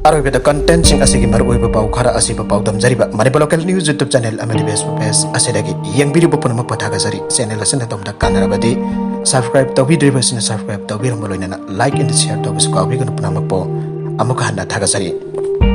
ꯑꯔꯣꯏꯕꯗ ꯀꯟꯇꯦꯟꯠꯁꯤꯡ ꯑꯁꯤꯒꯤ ꯃꯔꯨꯑꯣꯏꯕ ꯄꯥꯎ ꯈꯔ ꯑꯁꯤꯕꯨ ꯄꯥꯎꯗꯝꯖꯔꯤꯕ Manipur local news YouTube channel ꯑꯃꯗꯤ ꯐꯦꯁꯕꯨꯛ ꯄꯦꯖ ꯑꯁꯤꯗꯒꯤ ꯌꯦꯡꯕꯤꯔꯤꯕ ꯄꯨꯝꯅꯃꯛꯄꯨ ꯊꯥꯒꯠꯆꯔꯤ꯫ ꯆꯦꯅꯦꯜ ꯑꯁꯤꯅ ꯑꯗꯣꯝꯗ ꯀꯥꯟꯅꯔꯕꯗꯤ ꯁꯕꯁꯀ꯭ꯔꯥꯏꯕ ꯇꯧꯕꯤꯗ꯭ꯔꯤꯕꯁꯤꯡꯅ ꯁꯕꯁꯀ꯭ꯔꯥꯏꯕ ꯇꯧꯕꯤꯔꯝꯕ ꯂꯣꯏꯅꯅ ꯂꯥꯏꯛ ꯑꯦꯟ ꯁꯤꯌꯔ ꯇꯧꯕꯁꯨ ꯀꯥꯎꯕꯤꯒꯅꯨ꯫ ꯄꯨꯝꯅꯃꯛꯄꯨ ꯑꯃꯨꯛ ꯍꯟꯅ ꯊꯥꯒꯠꯆꯔꯤ꯫